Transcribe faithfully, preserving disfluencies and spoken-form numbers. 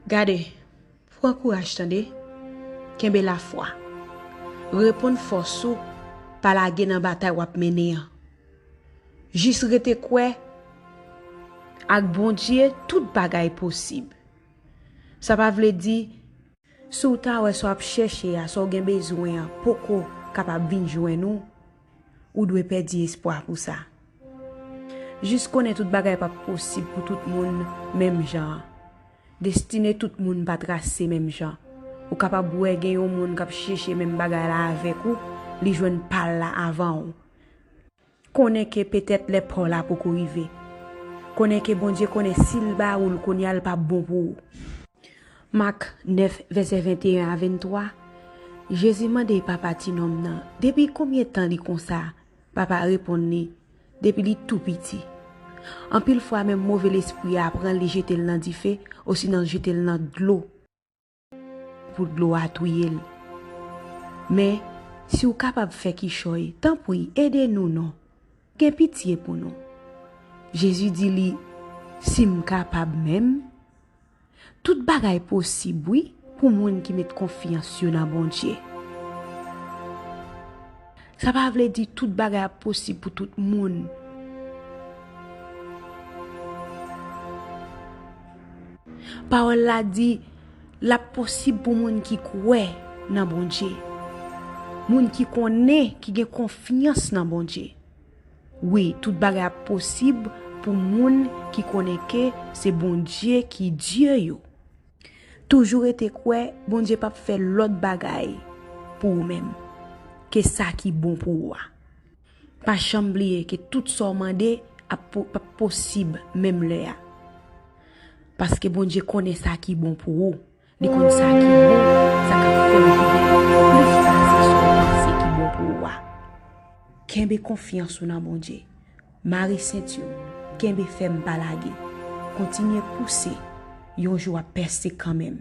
Gade, pran kouraj tande, kenbe lafwa. Reponn fòs ou, pa lage nan batay w ap mennen an. Jis rete kwè, ak Bondye, tout bagay posib. Sa pa vle di, si w ta wè sa w ap chèche a, sa w gen bezwen an, poko kapab vin jwenn ou, ou dwe pèdi espwa pou sa. Jis konnen tout bagay p ap posib pou tout moun menm jan an. Destine tout moun pa trase menm jan. Ou kapab wè gen yon moun k ap chèche menm bagay la avèk ou, li jwenn pa l la avan w. Konnen ke petèt lè pa w la poko rive. Konnen ke Bondye konnen si l ba ou l kounye a, l p ap bon pou ou. Mak nèf, vèsè venteyen a venntwa, Jezi mande papa ti nonm nan depi konbyen tan li konsa. Papa reponn li, depi li tou piti. Anpil fwa, menm move lespri a pran l, li jete l nan dife, osinon l jete l nan dlo pou dlo a touye l. Men, si w kapab fè kichòy, tanpri, ede nou non. Gen pitye pou nou. Jezi di li, si m kapab menm, tout bagay posib, wi, pou moun ki met konfyans yo nan Bondye. Sa pa vle di tout bagay ap posib pou tout moun. Pawòl la di, l ap posib pou moun ki kwè nan Bondye. Moun ki konnen, ki gen konfyans nan Bondye. Wi, tout bagay ap posib pou moun ki konnen ke se Bondye ki Dye yo. Toujou rete kwè Bondye p ap fè lòt bagay pou ou menm ke sa ki bon pou ou a. Pa janm bliye ke tout sa w mande ap po-, p ap posib menm lè a. Paske Bondye konnen sa ki bon pou ou. Li konn sa ki bon, sa k ap fè w rive plis pase sa w panse ki bon pou ou a. Kenbe konfyans ou nan Bondye. Mare senti w, kenbe fèm, pa lage. Kontinye pouse, yon jou w ap pèse kanmenm.